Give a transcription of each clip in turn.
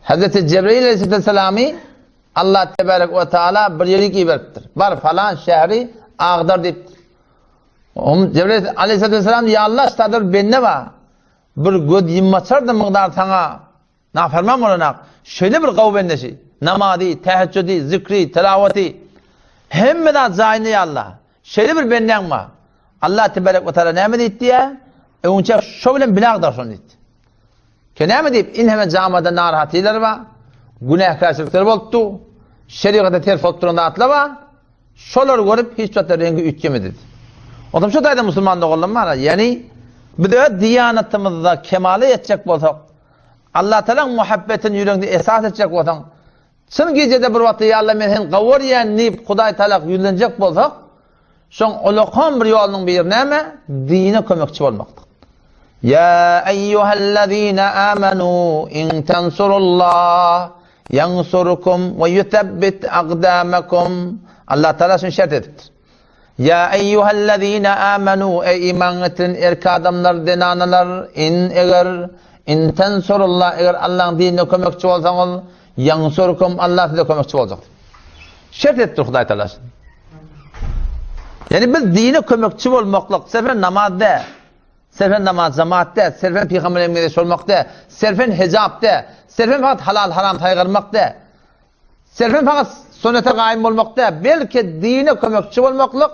Hazreti Jebrail aleyhissalamy Allah tebarek we taala bir ýerik iberipdir. Bar falan şäheri agdar diýipdir. Oň Jebrail aleyhissalam ya Allah ştadyr bende bar. Bir göz ýummaçar da mygdar saňa naferman bolanak. Şeýle bir gawy bende şi. Namazy, täheccüdi, zikri, tilawaty hemme zat jaýynda ya Allah. Şeýle bir bendäň bar. Allah tebarek we taala näme diýipdi? Öňçe şo bilen bile agdar şony diýipdi. Ke näme diýip, inheme jamada narahatlylar bar, günäkärçilikler bolupdy, şerigata ters bolup duran zatlar bar, şolary görüp hiç wagtda reňki üýtgemedi. Onsoň şu taýda musulman doganlarym bar, ýagny biz öz diýanatymyzda kemala ýetjek bolsak, Allah Tagalaň muhabbetini ýüregiňde esas etjek bolsaň, Çyn gijede bir wagtda ýa Alla men seni gawarýan diýip Hudaý Tagala ýüzlenjek bolsak, şoň ulakan bir ýolunyň biri näme? Dine kömekçi bolmakdyr. Ýa eýýuhellezine amanu in tensurullah ýansurkum we ýusebbit akdamakum. Allah Tagala şuny şert edipdir. Ýa eýýuhellezine amanu eý iman getiren erkek adamlar, zenanalar, in eger, in tensurullah eger Allaň dinine kömekçi bolsaňyz, ýansurkum Allah size kömekçi boljak. Şert etdir Hudaý Taala. Ýani biz dine kömekçi bolmaklyk, sefen namaz dä, sefen namaz jemaat dä, sefen pygamber meňzeş bolmak dä, sefen hijap dä, sefen fakat halal haram saýgarmak dä. Selfen fakat sünnete gaýym bolmak däl, belki dine kömekçi bolmaklyk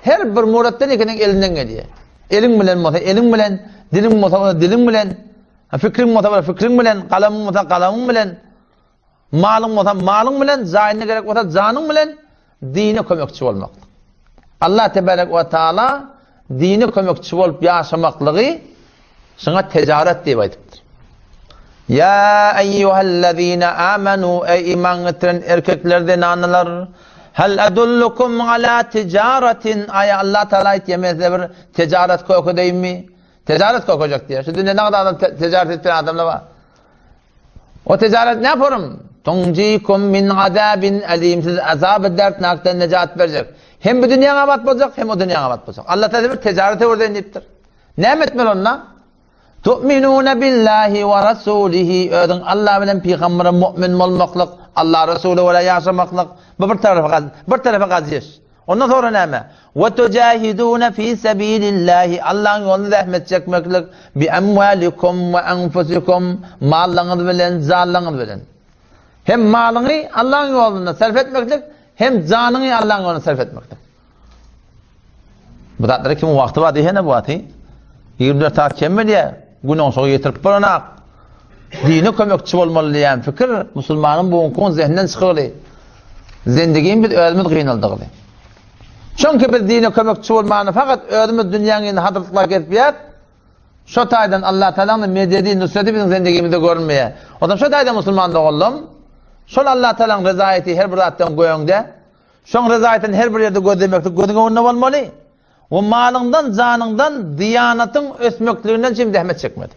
her bir muratdan ekeniň elinden gelýär. Eliň bilen bolsa eliň bilen, diliň bolsa bolsa diliň bilen, fikriň bolsa bolsa fikriň bilen, galamyň bolsa galamyň bilen, malyň bolsa malyň bilen, jaýyna gerek bolsa janyň bilen Dine kömekçi bolmaklyk. Allah tebarek we taala dine kömekçi bolup ýaşamaklygy şuňa tejaret diýip aýdypdyr. Ýa eýýuhellezine amanu eý iman getiren erkekler zenanalar hal adullukum ala tijaratin aý Allah taala aýtýar men size bir tejaret kökedeýinmi? Tejaret kökejek diýýär. Şu dünýede ne kadar adam tejaret etýän adamlar bar. O tijaret ne forum? Tunjikum min azabin alim. Siz azaby dertnakdan nejat berjek. Hem bu dünýäň abat boljak, hem o dünýäň abat boljak. Allah Teala bir tijaret öwreden diýipdir. Näme etmeli onda? Tu'minuna billahi we rasulihi. Özüň Allah bilen pygambere mu'min bolmaklyk, Allah Resuly görä ýaşamaklyk. Bu bir tarapy gaz, bir tarapy gazyş. Ondan sonra näme? We tujahiduna fi sabilillahi Allahyň ýolunda zähmet çekmeklik bi amwalikum we anfusikum mallaryňyz bilen, janlaryňyz bilen. Hem malyňy Allahyň ýolunda sarf etmeklik, hem janyňy Allahyň ýolunda sarf etmeklik. Bu zatlara kimiň wagty bar diýene bu wagty? 24 saat kem bilýär. Gün oňşugy ýetirip boranak. Dine kömekçi bolmaly diýen pikir musulmanyň bu günki zehninden çykyly. Zendigin biz özümiz gynaldygyly. Çünki biz dine kömekçi bolmany fakat özümiz dünýäň ýüzünde hadyrlyklar gezipýäs. Şo taýdan Allah Taalanyň mededi, nusreti biziň zendigimizde görünmeýär. O zaman şo taýdan musulman doganlarym, şol Allah Taalanyň rezaýeti her bir zatdan göňde, şoň rezaýetini her bir ýerde gözlemeklik gözüň öňünde bolmaly. We malyňdan, janyňdan, diýanatyň ösmekliginden çem zähmet çekmeli.